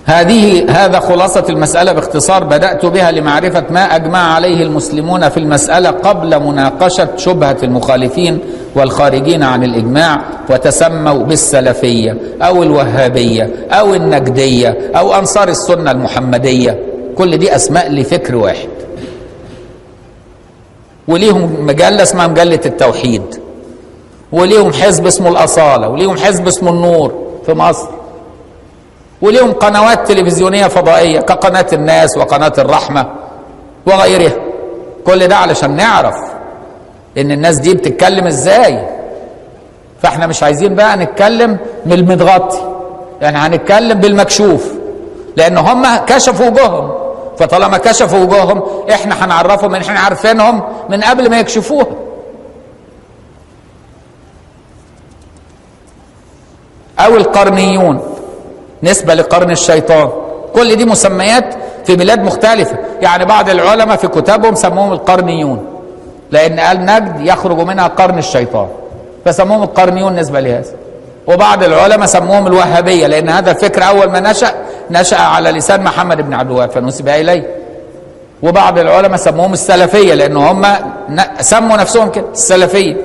هذا خلاصة المسألة باختصار، بدأت بها لمعرفة ما أجمع عليه المسلمون في المسألة قبل مناقشة شبهة المخالفين والخارجين عن الإجماع وتسموا بالسلفية أو الوهابية أو النجدية أو أنصار السنة المحمدية. كل دي أسماء لفكر واحد، وليهم مجلة اسمها مجلة التوحيد، وليهم حزب اسمه الأصالة، وليهم حزب اسمه النور في مصر، وليهم قنوات تلفزيونية فضائية كقناة الناس وقناة الرحمة وغيرها. كل ده علشان نعرف ان الناس دي بتتكلم ازاي. فاحنا مش عايزين بقى نتكلم من المتغطي، يعني هنتكلم بالمكشوف، لان هم كشفوا وجوههم، فطالما كشفوا وجوههم احنا هنعرفهم ان احنا عارفينهم من قبل ما يكشفوها. او القرنيون نسبة لقرن الشيطان. كل دي مسميات في بلاد مختلفة، يعني بعض العلماء في كتابهم سموهم القرنيون لأن قال نجد يخرج منها قرن الشيطان، فسموهم القرنيون نسبة لهذا. وبعض العلماء سموهم الوهابية لأن هذا الفكر أول ما نشأ نشأ على لسان محمد بن عبد الوهاب فنسب إليه. وبعض العلماء سموهم السلفية لأن هم سموا نفسهم كده السلفية.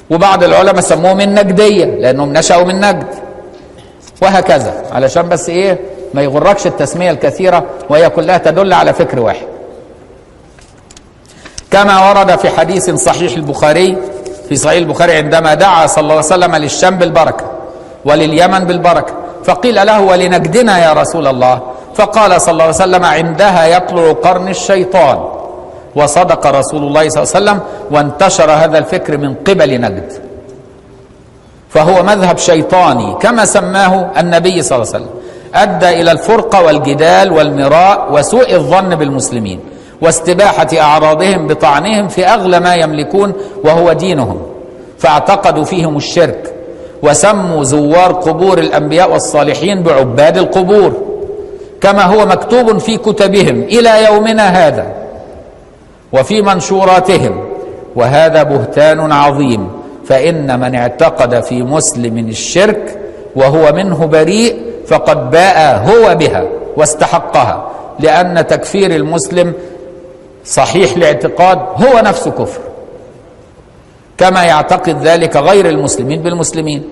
وبعض العلماء سموهم النجدية لأنهم نشأوا من نجد، وهكذا، علشان بس ايه ما يغركش التسمية الكثيرة وهي كلها تدل على فكر واحد. كما ورد في حديث صحيح البخاري، في صحيح البخاري، عندما دعا صلى الله عليه وسلم للشام بالبركة ولليمن بالبركة، فقيل له ولنجدنا يا رسول الله؟ فقال صلى الله عليه وسلم عندها يطلع قرن الشيطان. وصدق رسول الله صلى الله عليه وسلم، وانتشر هذا الفكر من قبل نجد، فهو مذهب شيطاني كما سماه النبي صلى الله عليه وسلم، أدى إلى الفرقة والجدال والمراء وسوء الظن بالمسلمين واستباحة أعراضهم بطعنهم في أغلى ما يملكون وهو دينهم، فاعتقدوا فيهم الشرك، وسموا زوار قبور الأنبياء والصالحين بعباد القبور كما هو مكتوب في كتبهم إلى يومنا هذا وفي منشوراتهم. وهذا بهتان عظيم، فإن من اعتقد في مسلم الشرك وهو منه بريء فقد باء هو بها واستحقها، لأن تكفير المسلم صحيح الاعتقاد هو نفسه كفر، كما يعتقد ذلك غير المسلمين بالمسلمين.